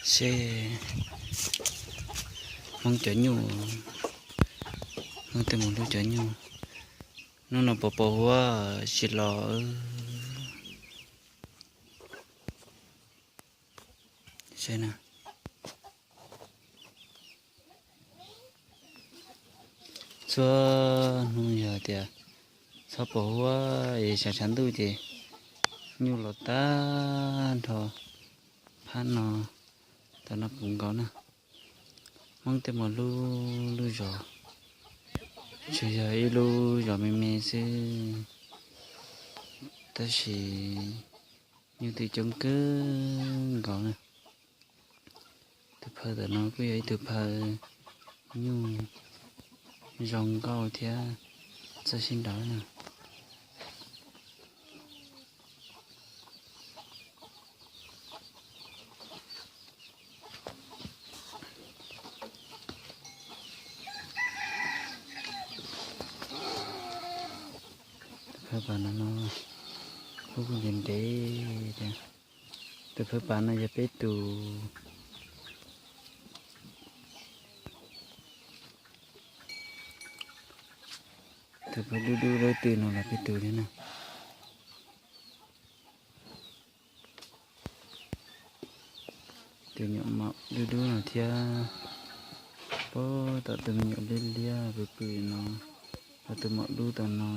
Seb Hmoob cov nyuj, Hmoob tej mus hlub cov nyuj, hnub no pos pos huab tsis los. Seb na, txhua hnub yog tias txhob pos huab es tshav tshav ntuj ces nyuj los tag nrho phab no, tom no puv nkaus na. Hmoob tej mus hlub lub zos, tsuas yog ib lub zos me me xwb, tab sis nyuj twb coob kawg nkaus na. Tus phaw tom no kuj yog ib tug phaw nyuj zoo nkauj thiab txawj sib nrauj na. Tus phaw pas no, kuj ntev ntev thiab. Tus phaw pas no yog peb tus. Tus phaw dub dub dawb twg no los peb tus thiab na. Tus nyuam maum dub dub no thiab. Puag tom tus me nyuam liab liab pw pw no, los tus maum dub tom no,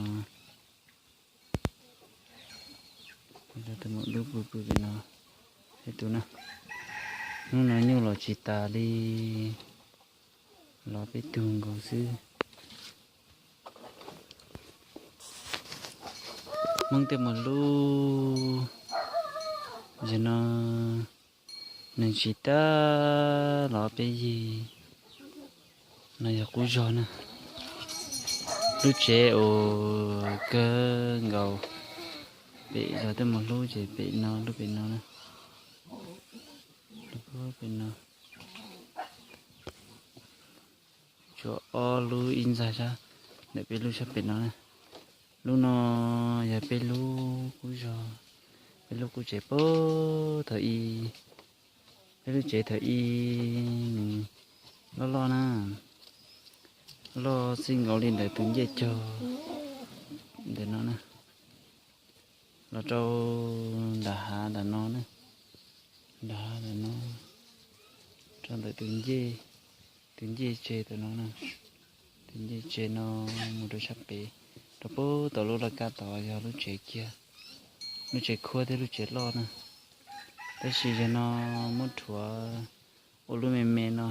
los tus maum dub pw pw pem no, peb tus na. Hnub no nyuj los tsis tas li, los peb tug nkaus xwb. Hmoob tej mus hlub, zaum no neeg tsis tas los peb yig. No yog qub zog na, lub tsev uas kawg nkaus pem los tej mus hlub ces pem no, lub pem no na, lub pem no. Tshuav ob lub ib ntxaig sab ntawm peb lub sab pem no na. Lub no yog peb lub qub zog, peb lub qub tsev puag thaum ub. Peb lub tsev thaum ub nws loj loj na, loj txij nkaus li ntawm tus ncej cog ntawm no na, los rau nram hav nram no na, nram hav nram no, rau ntawm tus ncej, tus ncej tsev ntawm no na. Tus ncej tsev no mus rau sab pem, rau puag tom lub laj kab tod yog lub tsev kiag, lub tsev khuab thiab lub tsev loj na. Tab sis yog no muab rhuav ua lub me me no,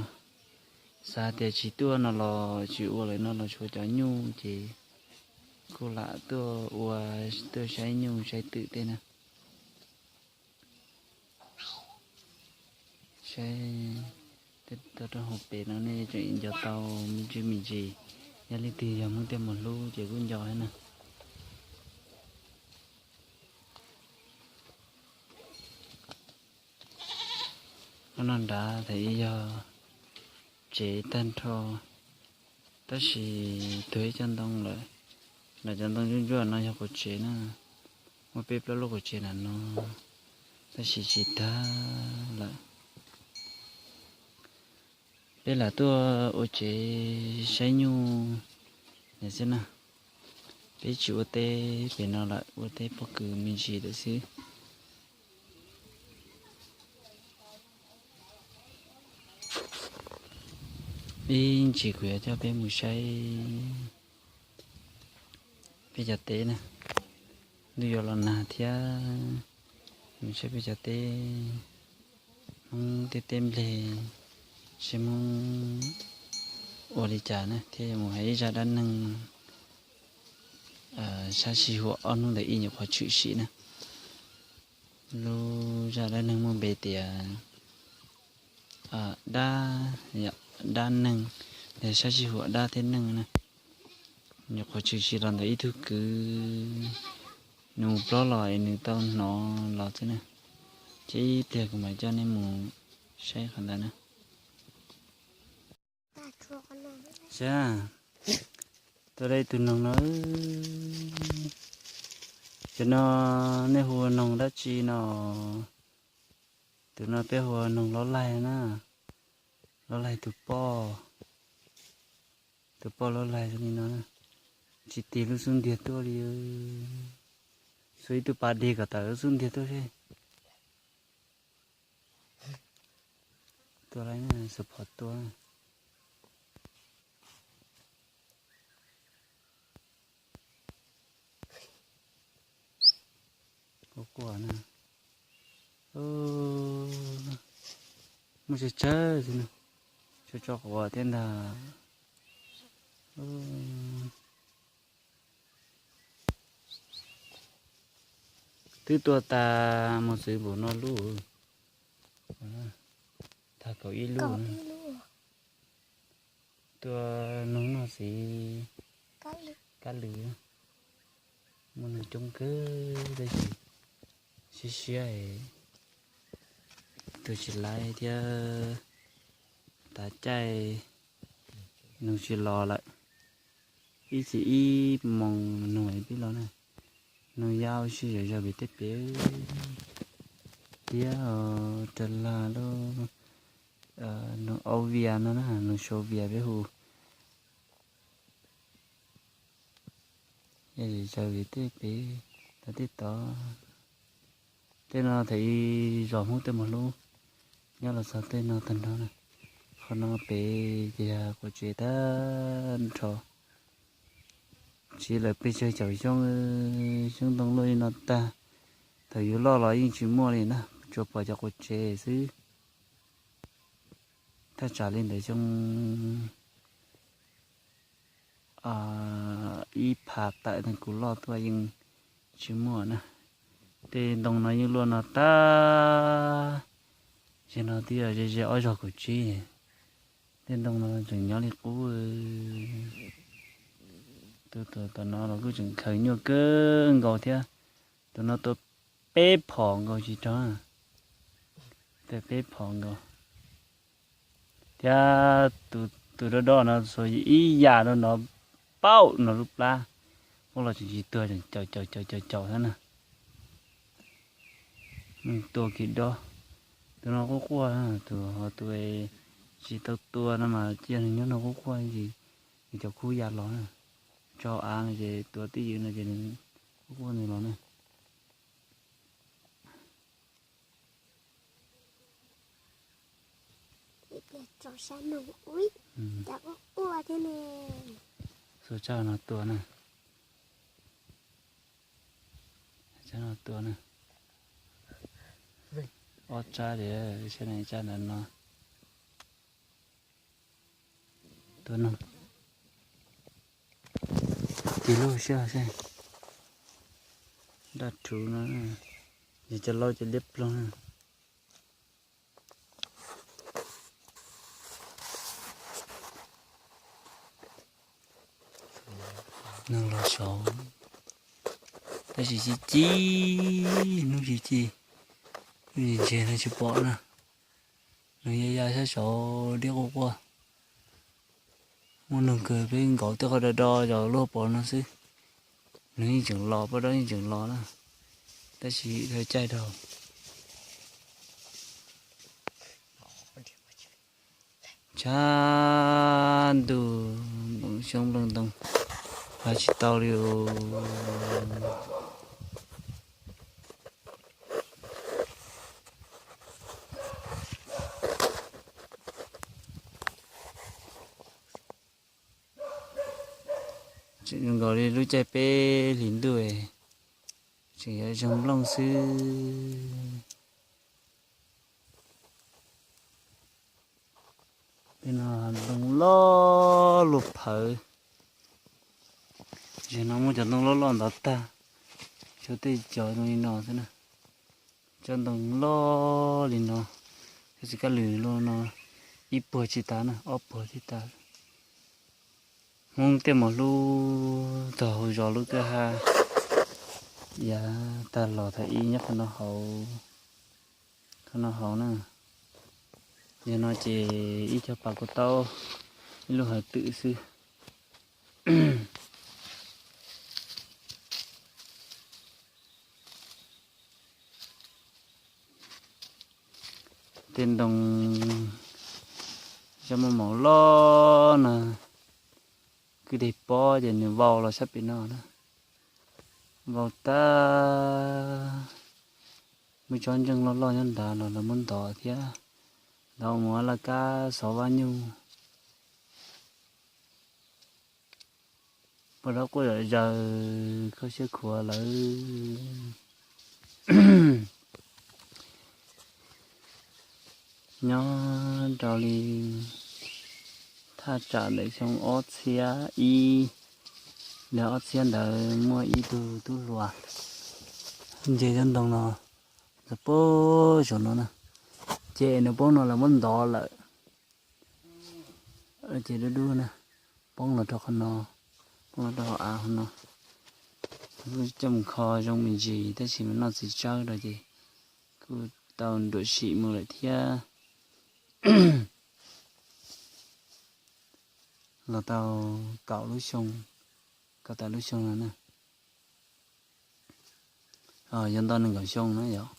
xav tias tsis tuaj no los tsis ua lawm no los tshuav cov nyuj ces kuj lam tuaj ua, tuaj saib nyuj saib twm tej na. Saib tej tau rau hauv pem no nej tseem nco tau me ntsis me ntsis, yog leej twg yog Hmoob tej mus hlub ces kuj nco thiab na. Lub no nrad thaum ub yog tsev tag nrho, tab sis tuag ib co ntoo lawm. Nram cov ntoo ntsuab ntsuab no yog quav tsev na, muaj peb plaub lub quav tsev nram no, tab sis tsis tag lawm. Peb lam tuaj ua tsev saib nyuj ntawd xwb na. Peb tsis ua teb pem no lawm, ua teb pob kws me ntsis lawm xwb. Ib ntsis kuv yuav coj peb mus saib peb cov teb na. Ntuj yuav los nag thiab, mus saib peb cov teb, Hmoob tej teb npleg, saib Hmoob ua li cas na, thiab yuav mus hais ib zaj dab neeg sab sij huam ob hnub ntawd ib nyuam qhuav tshwm sim na. Lub zaj dab neeg muaj npe tias dab, dab neeg, sab sij huam dab thiab neeg na. Nyuam qhuav tshwm sim los ntawm ib tug kwv, nws mus plob los es nws tau hnov los xwb na. Ces ib pliag kuv mam coj nej mus saib qhov ntawd na. Saib, tuaj dab ib tug noog no. Cov no nej hu ua noog dab tsi no? Tus no peb hu ua noog lob laig na, lob laig tus poj, tus poj lob laig zoo li no na, tsis tig lub xub ntiag tuaj li. Xuas ib tug pas dig kom tawm lub xub ntiag tuaj seb. Tua lawm, xuas phom tua. Quaj quaj na. Muaj tsawg tsawg xwb na, tso tso quav thiab ntag. Twb tua tas mus txwv npaum no lub, tag kaum ib lub. Tua noog noj xwb, kab lwm, muaj noog coob kawg tab sis siab siab, tua tsis laib thiab. Tav caij noog tsis los lawm, ib txhis ib moos noog pib los na. Noog ya ua si zom zaws pem tej pem thiab. Raws li lub noog au vias no na, noog sau vias peb hu. Yog zom zaws pem tej pem, tod tej tod. Tej no thaum ub zos Hmoob tej mus hlub nyob los txog tej no tag nrho na. Qhov no pem ces yog quav tsev tag nrho. Tsis lawm pes tsawg caum xyoo, xyoob ntoo luaj li no tag. Thaum yus loj los yeej tsis muaj li na, tsuas pom cov quav tsev xwb. Thaj tsam li ntawm xyoo ib phav tawm ntawm kuv loj tuaj yeej tsis muaj na. Tej ntoo no yeej luaj no tag. Zaum no twb yog ze ze ob zaug kaum tsib, tej ntoo no tseem nyob li qub. Tus tom no los kuj tseem khaws nyuaj kawg nkaus thiab. Tus no tua peb phom nkaus tsis rog, tua peb phom nkaus. Thiab tus dob dob no xuas ib yam rau nov, paum no lub plab, muab los tseem tsis tuag, tseem caum caum caum caum caum thiab na. Tua kiag dob. Tus no quaj quaj, tus ho tus tsis tau tua no mas cia nws nyob no quaj quaj ces nws cov khub ya los na. Tso av no ces tua twj ywm no ces nws quaj quaj nws los na. Xuas tsab no tua na. Tsab no tua na. Ob tsab tias, tsab ntawm no. Tua no. Tig lub siab seb. Daj rhuv no, yog cov laub cov liab ploog na. Nws los saud, tab sis ci ci, hnub ci ci, hnub ci ntses no tsis pom na. Nws ya ya sab saud dib quaj quaj. Muaj noog kawg peb nkaus tej qhov do do cov luaj pov no xwb. Nws yeej tseem los, poj dab yeej tseem los na, tab sis dhau caij dhau. Tshav ntuj, nplooj xyoob nplooj ntoo, hais tsis tau li os. Tseem zoo nkaus li lub caij peb hlis ntuj, tseem yuav zoo nplooj xwb. Tej no ntoo loj luaj phawv. Zaum no muab cov ntoo loj loj ntawd tag, tshuav tej cov ntoo li no xwb na. Cov ntoo loj li no, cov txiv kab lwm luaj no, ib puag tsis tas na, ob puag tsis tas. Hmoob tej mus hlub tog hauv zos lub kwj ha, yav tag los thaum ub nyob qhov no hauv, qhov no hauv na. Yog no ces ib co pas kuv taub, ib lub hawv twm xwb. Ntoo, zaj muaj maum loj na, kwj deg pob ces nws vau los sab pem no na. Vau tag, muaj tsob ntseej loj loj nyob nrad los lawv muab ntov thiab, ntov mus ua laj kab xov vab nyuj. Poj dab quaj zom zaws kho siab khuav lawm. Nyob rau li thaj tsam ntawm xyoo ob txhiab ib, li ob txhiab ntawd muaj ib tug tub hluas nce cov ntoo no, nws poob saum no na, ces nws poob no lawv muab ntov lawm. Ces dub dub na, poob los rau qhov no, poob los rau hauv av hauv no. Kuj coj mus kho zoo me ntsis tab sis mas noj txiv tsawb rau ces kuj tau nruam sim mus lawm thiab. Los tau kaum lub xyoo, kaum tawm lub xyoo no na. Yog nto nees nkaum xyoo na yog.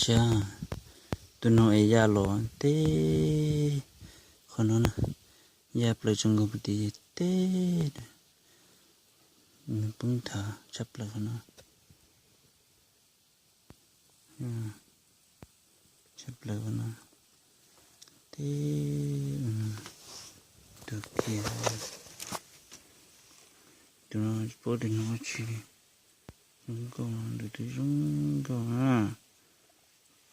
Saib, tus no es ya los teb qhov no na, ya plaws tso nkaus puag tim teb, nws poob thav tshaj plaws qhov no. Tshaj plaws qhov no, teb, tus kiag, tus no paub tus no tsis zoo nkauj, tus twb zoo nkauj na,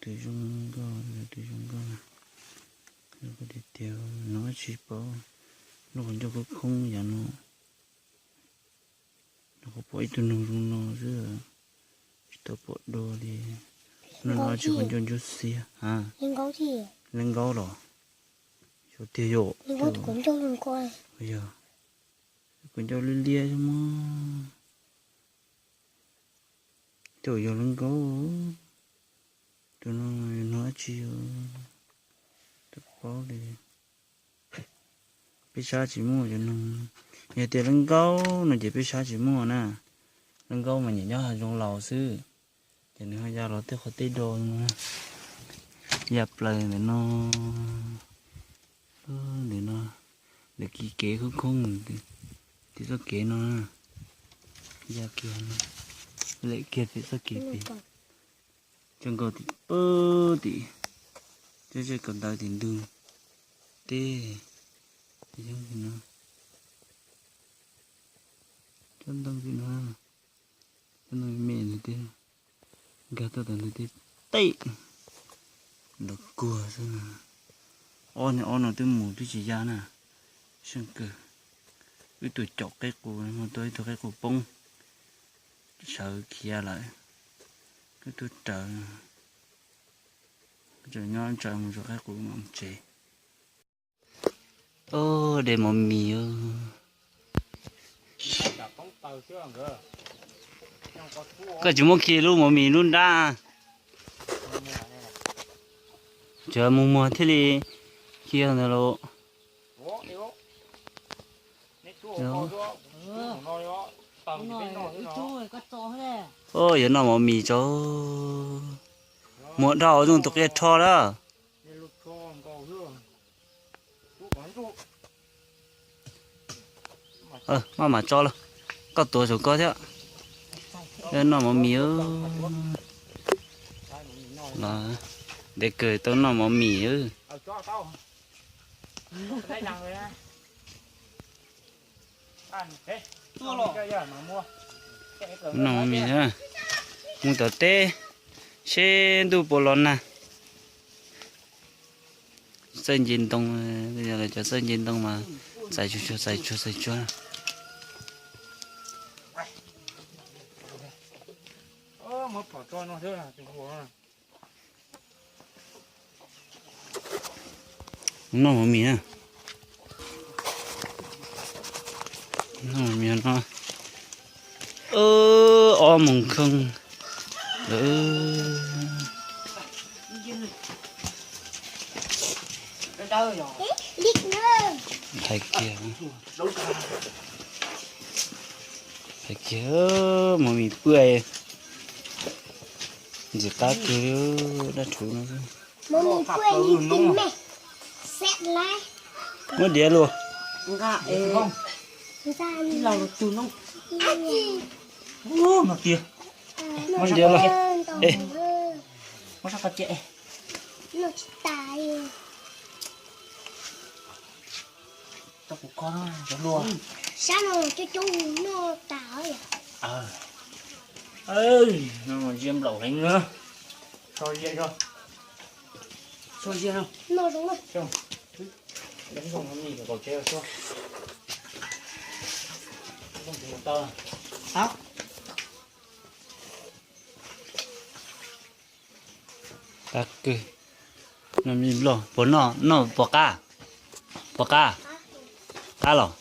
tus zoo nkauj, tus zoo nkauj na, tiag tiag no tsis paub, lub qhov ncauj khoob khoob yav no. Nws kuj pom ib tug nug zoo no xwb, tsis tau pom dua li. No no tsis qhov ncauj ncauj xiab a. Leej nkaub los? Xyov tiag yom. Yog, kuv ncauj liab liab xwb mog. Tej zaum yog leej nkaub. Tus no, no dab tsi, tsis paub li. Peb sab tsis muaj cov noog. Yog tias leej nkaub no ces peb sab tsis muaj na. Leej nkaub mas nyiam nyob hav zoov laus xwb. Ces nws ho ya los tej qhov teb do no, ya plaws ntawm no, ntawm no, ntawm kiv kev khoob khoob, tim txoj kev no, ya kiag, lem kiag tim txoj kev pem. Cov nkaus tim pab tim, cov zej kaum ntawv tim ntug teb, yog no, cov ntoo tim no, cov ntoo me ntawd teb, nkag tuaj tom ntug teb teb, nrov kuag xwb. Ob niag ob no twb mus twb tsis ya na, seej kawg. Wb tus caum qeb qus, muaj tuaj ib tug qeb qus poob, sawv khiav lawm, wb tuaj raws, tseem nyob ntsaws mus rau qeb qus mam mus tsev. Ub, de mov mis. Koj tsis muab khi lub mov mis lub nrab, tsuas mus muag thiaj li khi ntawd lauj. Ub, yuav noj mov mis tso. Muag dhau zoo tus qia rho na. Maj mam tso lauj, koj tuav saum koj thiab. Noj mov mis. Los, ntev kawg tau noj mov mis. Noj mov mis, mus tom teb seb ntuj puas los nag. Txawj nce ntoo, cov txawj nce ntoo mas txais tsuag tsuag txais tsuag txais tsuag. Noj mov mis na. Noj mov mis no. Ob moos khoog lawm. Thaiv kiag, thaiv kiag, mus mis pwj, ntxim qab kawg dab rhuv no. Muab diav luaj. Muab diav luaj. Ziab nplaum heev na. Tso ziab no. Tso ziab no. Qab kawg. Noj me nplooj puas noj, noj puas qab? Puas qab? Qab los?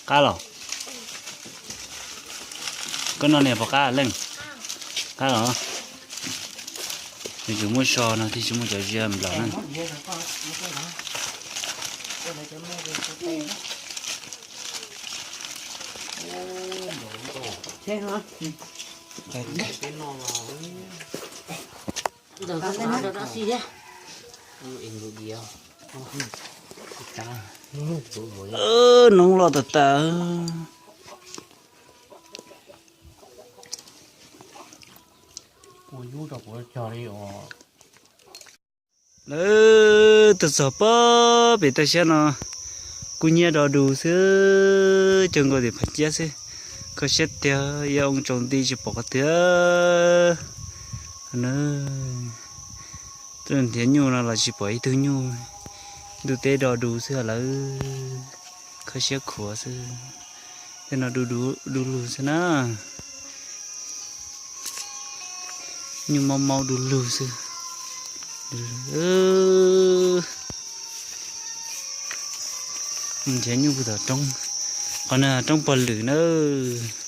Qab los? Koj noj niag puas qab leej? Qab los? Nws tsis muaj so no thiaj tsis muaj cov ziab nplaum na. Noob loj tas tas. Lawv tuaj txog pem toj siab no, kub hnyiab do dus xwb, cog nkaus tim phaj ciab xwb. Kho siab tiag, yog oo tsaus nti tsis pom qhov twg. Nrhiav nyuj no los tsis pom ib tug nyuj, ntuj teb do dus xwb lawm, kho siab khuav xwb. Tej no du lug xwb na. Nyuj maub maub du lug xwb. Nrhiav nyuj puag tom roob, qhov no roob pog lwm nawb.